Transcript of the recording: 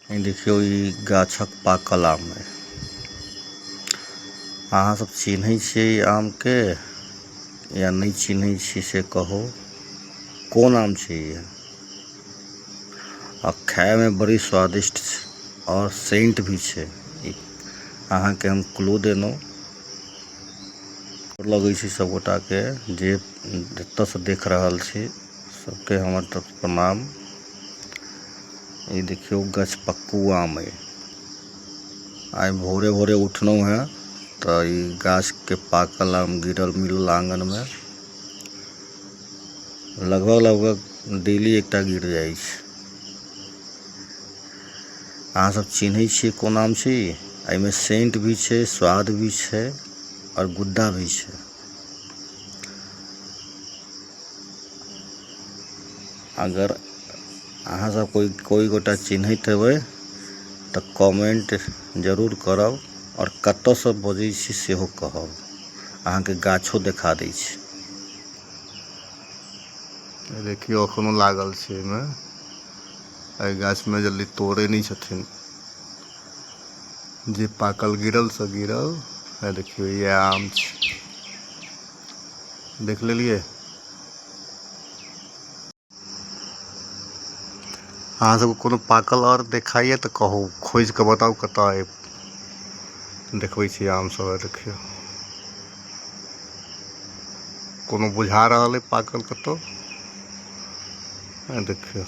ई देखियौ, ई गाछक पाकल आम है। अहाँ सब चिन्है छियै ई आम के या नहीं चिन्है छियै से कहू। कोन आम छै ई? आ खाय में बड़ी स्वादिष्ट छै और सेंट भी छै। ई अहाँ के हम क्लू देलो। लगै छै सब गोटा के जे जतऽ से देख रहल छी सबके हमर तरफ से प्रणाम। ई देखियो गछपक्कू आम है। आइ भोरे भोरे उठलहुं हैं त ई गाछ के पाकल आम गिरल मिलल आंगन में। लगभग लगभग डेली एकटा गिर जाय छै। अहाँ सब चिन्है छियै कोन आम छै ई? एमे सेंट भी छै, स्वाद भी छै और गुद्दा भी छै। अगर अहाँ सब कोई कोई गोटा चिन्हैत हेबै त कमेंट जरूर करब और कतऽ से बजै छी सेहो कहब। अहाँ के गाछो देखा दै छी। देखियौ, अखनो लागल छै एहिमे। एहि गाछमे जल्दी तोड़ै नहि छथिन। जे पाकल गिरल से गिरल। आ देखियौ, इएह आम छै, देख लेलियै। अहाँ सबके कोनो पाकल आओर देखाइए तऽ कहू, खोजि कऽ बताउ कतऽ अइ। देखबै छी आम सब। देखियौ, कोनो बुझा रहल अइ पाकल कतौ? देखियौ।